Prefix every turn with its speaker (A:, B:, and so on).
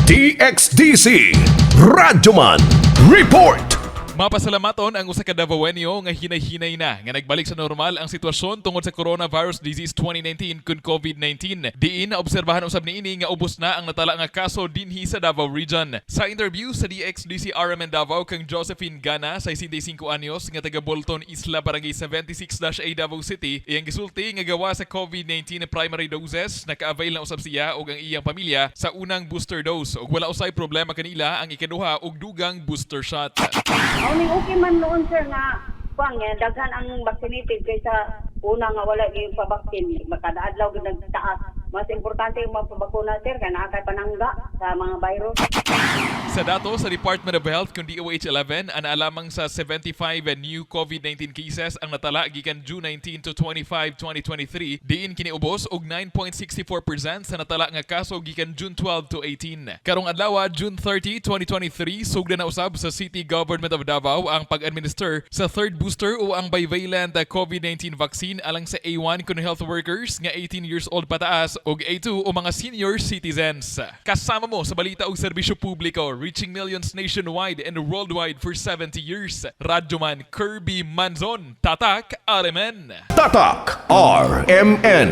A: DXDC Radyoman Report.
B: Mapasalamaton ang usa ka Davaoenyo nga hinay-hinay na nga nagbalik sa normal ang sitwasyon tungod sa Coronavirus Disease 2019 kun COVID-19. Diin naobserbahan usab niini nga ubos na ang natala nga kaso dinhi sa Davao Region. Sa interview sa DXDC RMN Davao kang Josephine Gana, 65 anyos, nga taga Bolton Isla, Barangay 76-A, Davao City, iyang gisulti nga gawa sa COVID-19 primary doses, naka-avail na usab siya ug ang iyang pamilya sa unang booster dose ug wala usay problema kanila ang ikaduha ug dugang booster shot.
C: Mao okay man noon, sir, nga kuang nga daghan ang vaccinated kaysa una nga wala gyud pa-vaccine, kada adlaw gyud nagtaas. Mas importante yung magpabakuna, sir, kay naa kay panangga sa mga virus.
B: Sa dato sa Department of Health kun DOH 11, ana lamang sa 75 new COVID-19 cases ang natala gikan June 19 to 25, 2023, diin kiniubos og 9.64% sa natala nga kaso gikan June 12 to 18. Karong adlaw, June 30, 2023, sugdan na usab sa City Government of Davao ang pag-administer sa third booster o ang bivalent COVID-19 vaccine alang sa A1 kun health workers nga 18 years old pataas ug A2 o mga senior citizens. Kasama mo sa balita ug serbisyo publiko, reaching millions nationwide and worldwide for 70 years. Radyoman Kirby Manzon, Tatak RMN.
A: Tatak RMN.